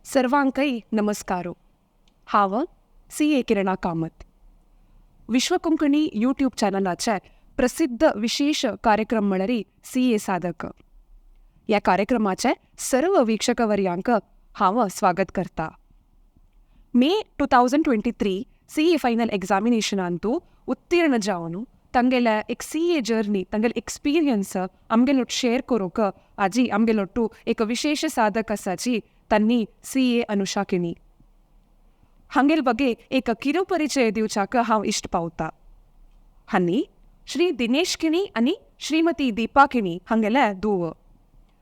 सर्वांकय नमस्कारो. हांव सी ए किरणा कामत. विश्वकोंकणी यूट्यूब चॅनलाचे प्रसिद्ध विशेष कार्यक्रम म्हळ्यार सी ए साधक. ह्या कार्यक्रमाचे सर्व वीक्षकवर्यांक हांव स्वागत करता. May 2023 CA final एग्जामिनेशनांतू उत्तीर्ण जावन तांगेले एक सी ए जर्नी, तांगेले एक्सपिरियन्स आमगेलोट शेअर करूंक आजी आमगेलोट्टू एक विशेष साधक आसाची, तांणी सी ए अनुषा किणी. हांगेल बगे एक किरू परिचय दिवच्याक हांव इश्ट पावता. हांनी श्री दिनेश किणी आनी श्रीमती दीपा किणी हांगेले धूव.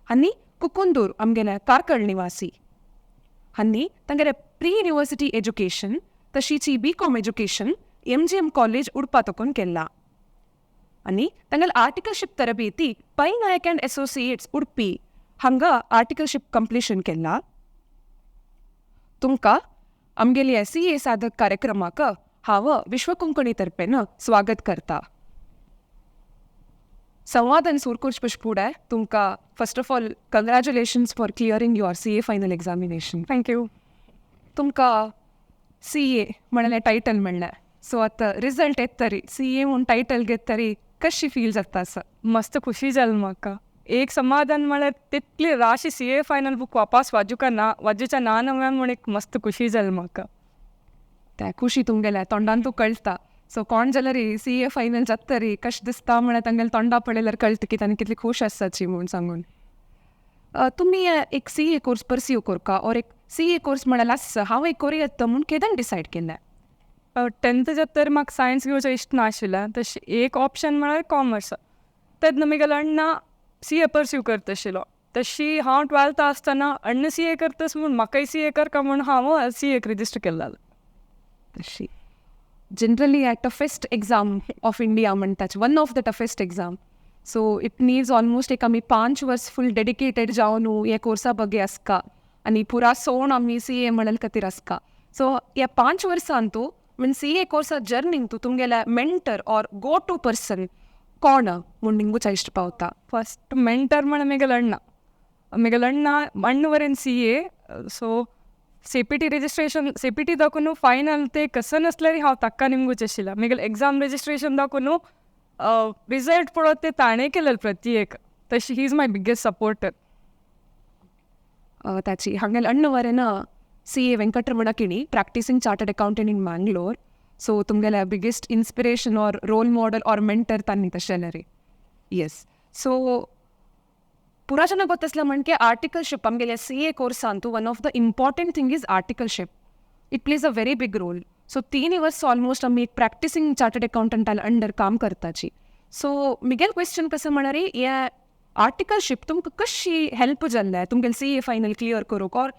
हांनी कुकुंदूर आमगेले कार्कळ निवासी. हांनी तांगेले प्री युनिवर्सिटी एज्युकेशन तशीची बी com education MGM college, Udupa तकून केल्ला आनी तांगेले आर्टिकलशीप तरबेती पै नायक अँड एसोसिएट्स, उडपी हांगा आर्टिकलशीप कंप्लिशन केल्ला. तुमकां आमगेली सी ए साधक कार्यक्रमाक हांव विश्वकोंकणी तर्फेन स्वागत करता. संवादन सुरू करचे फुडें तुमकां first of all, congratulations for clearing your CA final examination. Thank you. तुमकां सी ए म्हणलें, टायटल म्हणलें, सो आतां रिजल्ट येतरी, सी ए म्हूण टायटल घेतरी कशी फील जाता असं? मस्त खुशी जाली म्हाका. एक समाधान म्हळ्यार तितली राशी सी ए फायनल बूक वापस वाजुका ना, वाजूच्या ना नव्यान म्हूण एक मस्त खुशी जाली म्हाका. त्या खुशी तुमगेल्या तोंडान तूं कळटा. सो कोण जाल्यार सी ए फायनल जातरी कशें दिसता म्हळ्यार तांगेल्या तोंडा पळयल्यार कळटा की तांणी कितली खूश आसाची म्हूण सांगून. तुमी एक सी ए कोर्स परस्यू करका ऑर एक सी ए कोर्स म्हळ्यार आस हांव एक करूं म्हूण केदन डिसायड केलें? टेंथ जातरी म्हाका सायन्स घेवचें इश्ट नाशिल्लें. तशें एक ऑप्शन म्हळ्यार कॉमर्स. तेन्ना म्हगेलो अण्णा सी ए परस्यू करता आशिल्लो. तशी हांव ट्वेल्थ आसतना अण्णा सी ए करतस म्हूण म्हाकाय सी ए करका म्हूण हांव सी एक रजिस्टर केल्लें. तशी generally a toughest exam of India म्हणटात, one of the toughest exam, so it needs almost एक आमी 5 वर्स फुल डेडिकेटेड जावन हे कोर्सा बगे आसका आनी पुरा सोण आमी सी ए म्हणल खातीर आसका. सो ह्या 5 वर्सांतू तूं मीन सी ए कोर्सा जर्नीन तूं तुमगेल्या mentor or go to person कोण म्हूण निंगूचा इश्ट पावता? फस्ट ಮೆಂಟರ್ म्हळ्यार म्हगेलो अण्णा. म्हगेलो अण्णा, अण्ण वरेन C A. So CPT registration, CPT दाखोवन फायनल ते कसं नसल्यार हांव ताका निमगूच आशिल्लें. म्हगेलें एग्जाम रजिस्ट्रेशन दाखोवन रिजल्ट पळोवन ते ताणें केलें प्रत्येक. तशी he is my biggest supporter. ताची हांगेले अण्ण वरेन C A Venkataramana Kini, practicing chartered accountant in Mangalore. So तुमगेले biggest inspiration or role model or mentor तांणी तशें जाल्यार. येस, सो पुरा जन ಗೊತ್ತಿसಲ म्हणके आर्टिकलशीप आमगेले सी ए कोर्सांतू one of the important thing is articleship. It plays a very big role. So 3 वर्स almost आमी एक प्रॅक्टिसिंग चार्टर्ड अकाउंटंटा अंडर काम करताची. सो मिगेल क्वेश्चन कसं म्हळ्यार, हे आर्टिकलशीप तुमकां कशी हेल्प जाल्लें तुमगेले सी ए फायनल क्लियर करूंक ऑर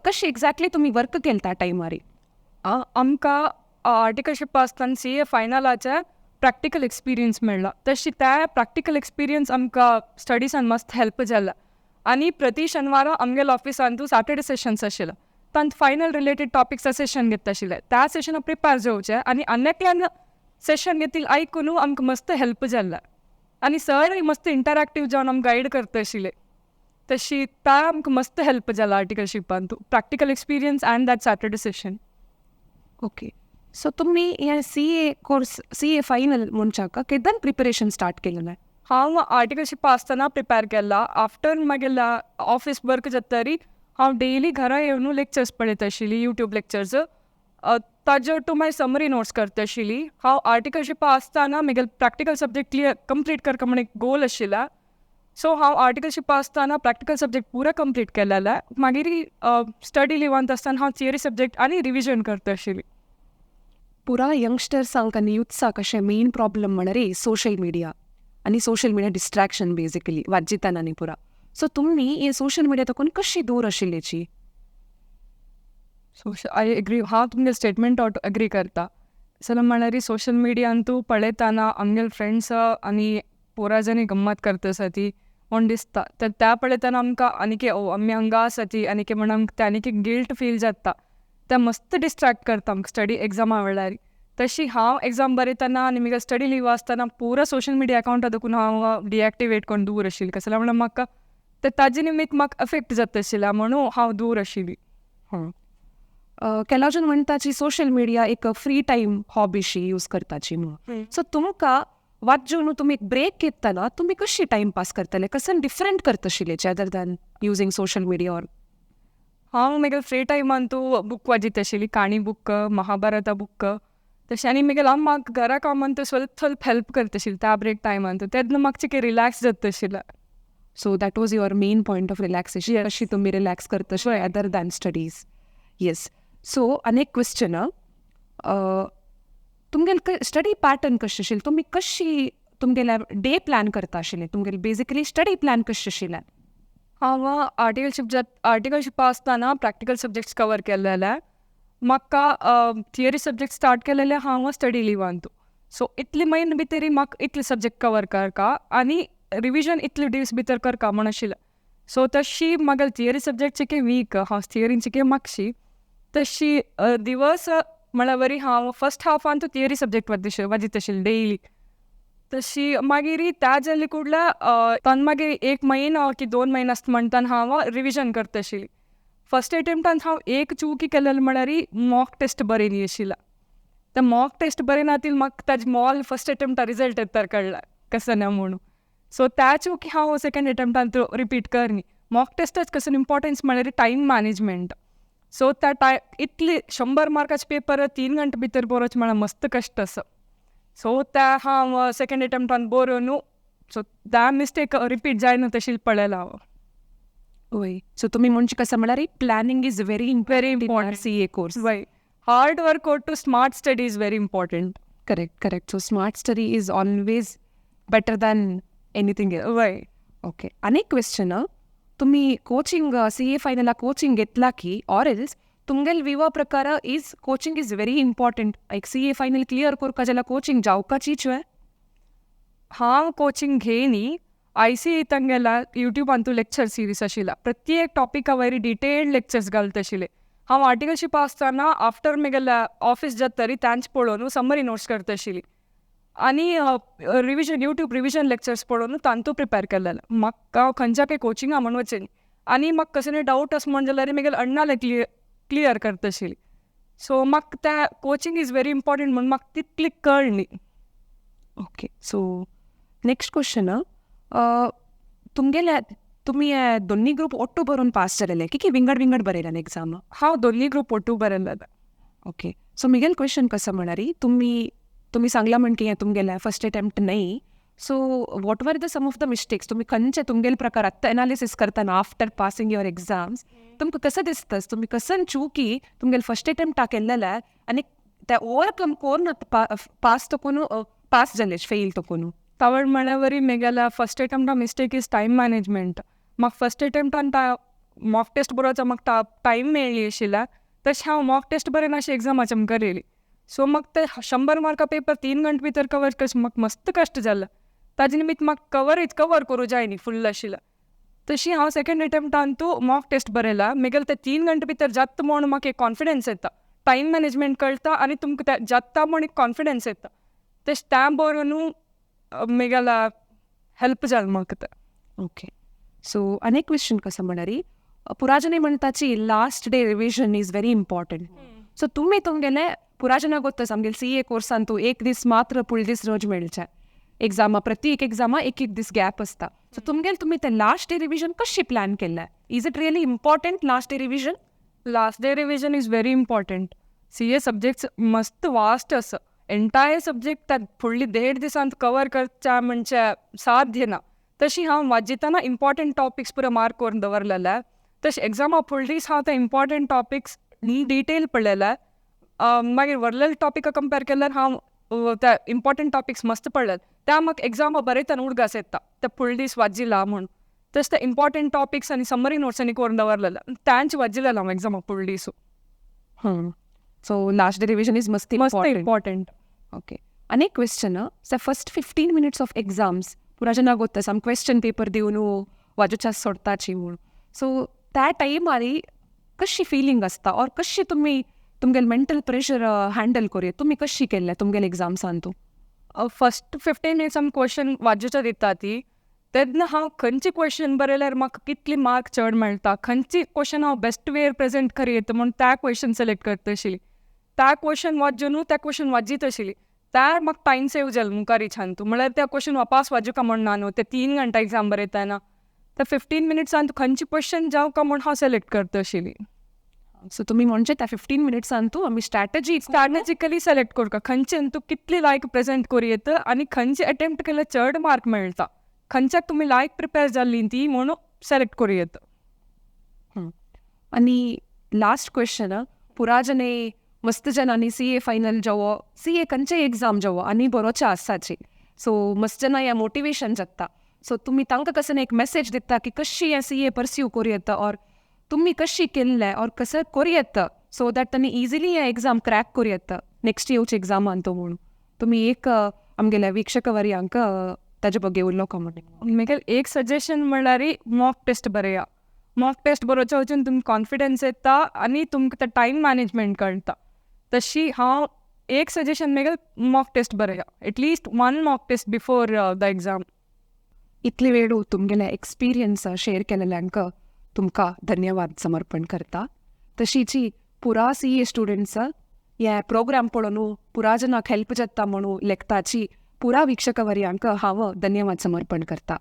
कशी एक्झॅक्टली तुमी वर्क केलें त्या टायमारी? आमकां आर्टिकलशीप आसतना सी ए फायनलाचे प्रॅक्टिकल एक्सपिरियन्स मेळ्ळा. तशी त्या प्रॅक्टिकल एक्सपिरियन्स आमकां स्टडिसान मस्त हेल्प जाला. आनी प्रति शेनवारा आमगेल्या ऑफिसांतू सॅटर्डे सेशन्स आशिल्ले. तांत फायनल रिलेटेड टॉपिक्स सेशन घेता आशिल्ले. त्या सेशनाक प्रिपेर जावचें आनी आनी सेशन घेतिल्लें आयकून आमकां मस्त हेल्प जाल्लें. आनी सरय मस्त इंटरॅक्टीव जावन आमकां गायड करता आशिल्ले. तशी ता आमकां मस्त हेल्प जाला आर्टिकलशिपांतू, practical experience and that Saturday session. Okay, so तुमी हे CA course, CA final म्हणच्याक केदन प्रिपरेशन स्टार्ट केलेलें? हांव आर्टिकलशीप आसतना प्रिपेर केला. आफ्टर मागीर ऑफीस वर्क जातरी हांव डेली घरा येवन लेक्चर्स पळयता आशिल्ली, यूट्यूब लेक्चर्स. ताजे टू मागीर समरी नोट्स करता आशिल्ली हांव. आर्टिकलशीप आसतना म्हगेलें प्रॅक्टिकल सब्जेक्ट क्लियर कंप्लीट करता म्हण एक गोल आशिल्ला. सो हांव आर्टिकलशीप आसतना प्रॅक्टिकल सब्जेक्ट पुरा कंप्लीट केलेले. मागीर स्टडी लिवांत आसतना हांव थियरी सब्जेक्ट आनी रिविजन करता आशिल्ली. पुरा यंगस्टर्सांक आनी युथ्साक अशें मेन प्रॉब्लम म्हळ्यार सोशल मिडिया आनी सोशल मिडिया डिस्ट्रॅक्शन बेसिकली वाजितान आनी पुरा. सो तुमी हे सोशल मिडिया तकून कशी दूर आशिल्ल्याची? Social, I agree. हांव तुमगे स्टेटमेंट अग्री करता. सगळें म्हळ्यार सोशल मिडियांतू पळयतना आमगेले फ्रेंड्स आनी पोराजनी गम्मत करता आसा ती म्हूण दिसता. तर त्या पळयतना आमकां आनीक ओ आमी हांगा आसा ती आनीक म्हण आमकां ते आनीक गिल्ट फील जाता. ते मस्त डिस्ट्रॅक्ट करता आमकां स्टडी एग्जामा वेळार. तशी हांव एग्जाम बरयतना आनी म्हगे स्टडी लीव आसतना पुरा सोशल मिडिया अकावंटा देखून हांव डिएक्टिवेट करून दूर आशिल्ली. कसलें म्हणल्यार म्हाका ते ताजे निमित्त म्हाका अफेक्ट जाता आशिल्लें म्हणून हांव दूर आशिल्ली. केलाजन म्हणटाची सोशल मिडिया एक फ्री टायम हॉबीशी यूज करताची म्हणून. सो तुमकां वाचून तुमी एक ब्रेक घेतना तुमी कशी टायम पास करतले, कसन different करतशिले other than using social media or? हांव म्हगेले फ्री टायमान तूं बूक वाचित आशिल्ली, काणी बूक, महाभारता बूक तशें. आनी म्हगेले अम्माक घरा कामान तूं स्वल्प स्वल्प हेल्प करता आशिल्ली त्या ब्रेक टायमान तूं, तेन्ना म्हाका चिके रिलॅक्स जाता आशिल्लें. So that was your main point of relaxation, कशी तुमी relax करतशे other than studies. Yes, so आनी एक क्वेश्चन, तुमगेले स्टडी पॅटर्न कशें आशिल्लें? तुमी कशी तुमगेले डे प्लॅन करता आशिल्ले? तुमगेले बेजिकली स्टडी प्लॅन कशें आशिल्लें? हांव आर्टिकलशीप आर्टिकलशिपा आसतना प्रॅक्टिकल सब्जेक्ट्स कवर केलेले. म्हाका थियरी सब्जेक्ट स्टार्ट केलेले हांव स्टडी लिवांतू. सो इतले म्हयने भितर म्हाका इतले सब्जेक्ट कवर करका आनी रिविजन इतले दीस भितर करका म्हूण आशिल्लें. सो तशी म्हागेले थियरी सब्जेक्ट चिके वीक, हांव थियरीन चिके मातशी तशी दिवस म्हळ्यार वरी हांव फर्स्ट हाफान थियरी सब्जेक्ट वाचित आशिल्लें डेली. तशी मागीर त्या जाले कुडल्या तान मागीर एक म्हयनो की 2 म्हयने आसता म्हणटान हांव रिविजन करता आशिल्ली. फर्स्ट अटेम्प्टान हांव एक चुकी केलेलें म्हळ्यार मॉक टेस्ट बरयली आशिल्ला. ते मॉक टेस्ट बरयना म्हाका ताजे मोल फर्स्ट अटेम्प्टा रिजल्ट येता कळ्ळा कसो ना म्हणून. सो त्या चुकी हांव सेकंड अटेम्प्टान रिपीट करनी. मॉक टेस्टाच कसो इम्पॉर्टन्स म्हळ्यार टायम मॅनेजमेंट. सो त्या टाय इतली 100 मार्काचे पेपर 3 घंटे भितर बरोवचें म्हळ्यार मस्त कश्ट आसा. सो त्या हांव सेकंड अटेम्प्टान बरोवन सो त्या मिस्टेक रिपीट जायना तशी पळयलां हांव. वय, सो तुमी म्हणचे कसं म्हळ्यार planning is very very important CA course. वय, hard work to smart study is very important. Correct correct. So smart study is always better than anything. वय. ओके, आनी एक क्वेश्चन, तुमी कोचिंग सी ए फायनला कोचिंग घेतला की ऑर एल्स तुमगेल विवा प्रकार is coaching is very important, एक सी ए फायनल क्लियर करपा जाल्यार कोचिंग जावपाचीच वे? हांव कोचिंग घेयनी. I C तांगेला युट्यूबान लेक्चर सिरीज आशिल्ला, प्रत्येक टॉपिका वयर डिटेल्ड लेक्चर्स घालता आशिल्ले. हांव आर्टिकलशीप आसतना आफ्टर म्हगेल्या ऑफीस जाता तरी तांचे पळोवन समरी नोट्स करता आशिल्ली आनी रिविजन यूट्यूब रिविजन लेक्चर्स पळोवन तांतू प्रिपेर केलेलें. म्हाका खंयच्या काही कोचिंगा म्हूण वचनी आनी म्हाका कसले डावट आसा म्हण जाल्यार म्हगेले अण्णाले क्लियर करता आशिल्ली. सो म्हाका त्या कोचिंग is very important म्हूण म्हाका तितली कळ्ळी. ओके, सो नेक्स्ट क्वेश्चन, तुमगेले तुमी दोन्ही ग्रुप ಒಟ್ಟು बरोवन पास जालेले की की विंगड विंगड बरयल्यान एग्जाम? हांव दोन्ही ग्रुप ಒಟ್ಟು बरयलेले. ओके, सो म्हगेले क्वेश्चन कसं म्हळ्यार तुमी तुमी सांगला म्हण की हें तुमगेलें फर्स्ट अटेम्प्ट न्हय, so what were the some of the mistakes तुमी खंयचे तुमगेले प्रकार आत्तां एनालिसीस करतना आफ्टर पासिंग your exams तुमकां कसं दिसता तुमी कसन चुकी तुमगेले फर्स्ट अटेम्प्टा केल्लेले आनी ते ओवरकम कोरून पास तकून पास जाले फेल तकून? तवळ म्हळ्यार वरी म्हगेल्या फर्स्ट अटेम्प्टा मिस्टेक is time management. म्हाका फर्स्ट अटेम्प्टान मॉक टेस्ट बरोवचो म्हाका टायम मेळ्ळी आशिल्ला, तशें हांव मॉक टेस्ट बरयना अशें एग्जामाचे मुखार येयली. सो म्हाका ते 100 मार्का पेपर 3 घंटे भितर कवर करचें म्हाका मस्त कश्ट जालें. ताजे निमित्त म्हाका कवरच कवर करूं जाय न्ही फुल्ल आशिल्लें. तशी हांव सेकंड अटेम्प्टान तूं मॉक टेस्ट बरयला, म्हगेलें ते 3 घंटे भितर जाता म्हूण म्हाका एक कॉन्फिडन्स येता, टायम मॅनेजमेंट कळटा आनी तुमकां ते जाता म्हूण एक कॉन्फिडन्स येता. तशें तें बरोवन म्हगेल्या हेल्प जालें म्हाका तें. ओके, सो आनी एक क्वेश्चन कसं म्हळ्यार पुराजनी म्हणटाची last day revision is very important. So तुमी तुमगेले पुराजना गोत्ता आमगेले सी ए कोर्सान तूं एक दीस मात्र फूल दीस रोज मेळचे एग्जामा प्रति एक एग्जामा एक एक दीस गॅप आसता. सो तुमगेले तुमी ते लास्ट डे रिविजन कशी प्लॅन केल्लें? Is it really important last day revision? Last day revision is very important. CA subjects मस्त वास्ट आसा, एंटायर सब्जेक्ट त्या फुडली 1.5 दिसांत कवर करच्या म्हणजे साध्य ना. तशी हांव वाचितना इम्पॉर्टंट टॉपिक्स पुरो मार्क करून दवरलेले, तशें एग्जामा फुडले दीस हांव ते इम्पॉर्टंट टॉपिक्स डिटेल पळयले, मागीर व्हडलेले टॉपिका कंपेर केल्यार हांव ते इम्पॉर्टंट टॉपिक्स मस्त पडले, त्या म्हाका एग्जामा बरयतना उडगास येता ते फुडले दीस वाचिला म्हूण. तशें ते इम्पॉर्टंट टॉपिक्स आनी समरी नोट्स आनी करून दवरलेले तांचे वाचिलेले हांव एग्जामा फुडले दीस. So last day revision is मस्त मस्त इम्पॉर्टंट. ओके, आनी एक question, sir first 15 minutes of exams पुराजना गोत्ता some question paper दिवन वाजोच्या सोडताची म्हूण, सो त्या टायमार कशी फिलींग आसता ऑर कशी तुमी तुमगेले मेंटल प्रेशर हँडल करूया, तुमी कशी केल्लें तुमगेले एग्जाम्सान तूं? फर्स्ट 15 मिनिट्स आमी क्वेश्चन वाजोवच्या दिता ती तेन्ना हांव खंयचे क्वेश्चन बरयल्यार म्हाका कितले मार्क चड मेळटा, खंयची क्वेश्चन हांव बेस्ट वेर प्रेजेंट करयता म्हूण त्या क्वेश्चन सिलेक्ट करता आशिल्ली. त्या क्वेश्चन वाचून त्या क्वेश्चन वाजीत आशिल्ली. त्या म्हाका टायम सेव जालो मुखार छान तूं म्हळ्यार त्या क्वेश्चन वापास वाजुका म्हण ना न्हू, ते 3 घंटा एग्जाम बरयतना त्या 15 मिनिट्सान तूं खंयचे क्वेश्चन जावं का म्हूण हांव सिलेक्ट करता आशिल्ली. सो तुमी म्हणजे त्या 15 मिनिट्सान तूं आमी स्ट्रॅटजी स्ट्रॅटेजिकली सिलेक्ट करका खंयचे तूं कितले लायक प्रेजेंट करूं येता आनी खंयचे अटेम्प्ट केल्यार चड मार्क मेळटा, खंयच्याक तुमी लायक प्रिपेर जाल्ली ती म्हणून सिलेक्ट करूं येता. आनी लास्ट क्वेश्चन, पुरा जने मस्त जनांनी सी ए फायनल जावो, सी ए खंयचे एग्जाम जावो आनी बरोचे आसाचे, सो मस्त जना हें मोटिवेशन जाता, सो तुमी तांकां कसं एक मेसेज दिता की कशी हें सी ए परस्यू करूं येता ऑर तुमी कशी केल्लें ऑर कसं करूं येता सो that तांणी इजिली हें एग्जाम क्रॅक करूं येता नेक्स्ट येवचे एग्जामान तो म्हणून तुमी एक आमगेल्या वीक्षक वर्यांक ताजे बगे उलोवका म्हणून. म्हाका एक सजेशन म्हणल्यार मॉक टेस्ट बरया. मॉक टेस्ट बरोवच्या वचून तुमकां कॉन्फिडन्स येता आनी तुमकां ते टायम मॅनेजमेंट कळटा. तशी हांव एक सजेशन म्हाका mock taste बरया, at least 1 mock test before the exam. इतले वेळ तुमगेले एक्सपिरियन्स शेअर केलेल्यांक तुमकां धन्यवाद समर्पण करता. तशीची पुरा सी ए स्टुडंट्स हे प्रोग्राम पळोवन पुरा जनाक हेल्प जाता म्हणून लेखताची पुरा वीक्षक वर्यांक हांव धन्यवाद समर्पण करता.